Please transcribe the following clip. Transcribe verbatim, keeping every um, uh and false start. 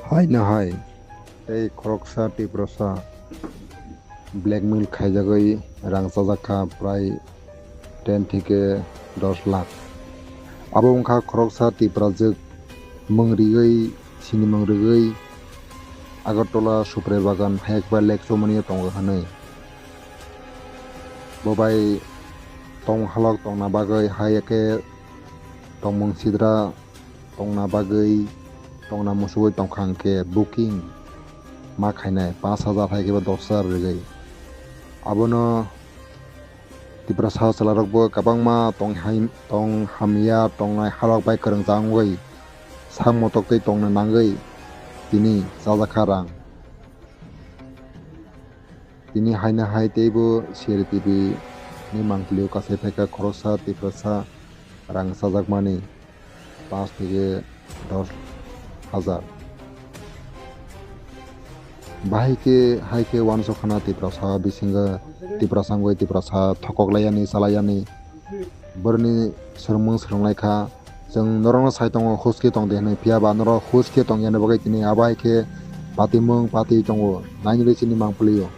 Haino hai tei khoroksa Tiprasa blackmail khaijagwi rang chajak kha prai ten theke dos lakh. Abo wngkha khoroksa Tiprajwk mung riwi, sinimung riwi Agartala Supre Bagan hayakba lake chomani tongo hwnwi. Bo bai tong halok tongna bagwi hai khe tongmung sidra tongna bagwi tongna musugwi tongkha hwnkhe booking ma khainai pash hajar hai khe ba dos hajar rwgwi. Abono Tiprasa chwlarokbo kwbangma tong hai, tong hamya tongnai halok bai kwrwngjak wngwi sak motok tei tongna nangwi tini chajakha rang. Tini haino hai teibo C R T B ni mangpili o kasai phaikha khoroksa Tiprasa rang chajakmani pash theke dos hajar. Bahai khe hai khe uansuk khana Tiprasa bisingo Tiprasa wngwi Tiprasa thokok laiyani, chalaiyani, boroni swrwngmung swrwnglai kha. Chwng norokno sai tongo, hus khe tong di hwnwi, phiya ba norok hus khe tong yani bagwi tini abo hai khe patimung patwi tongo, nainwi chini mangpili o.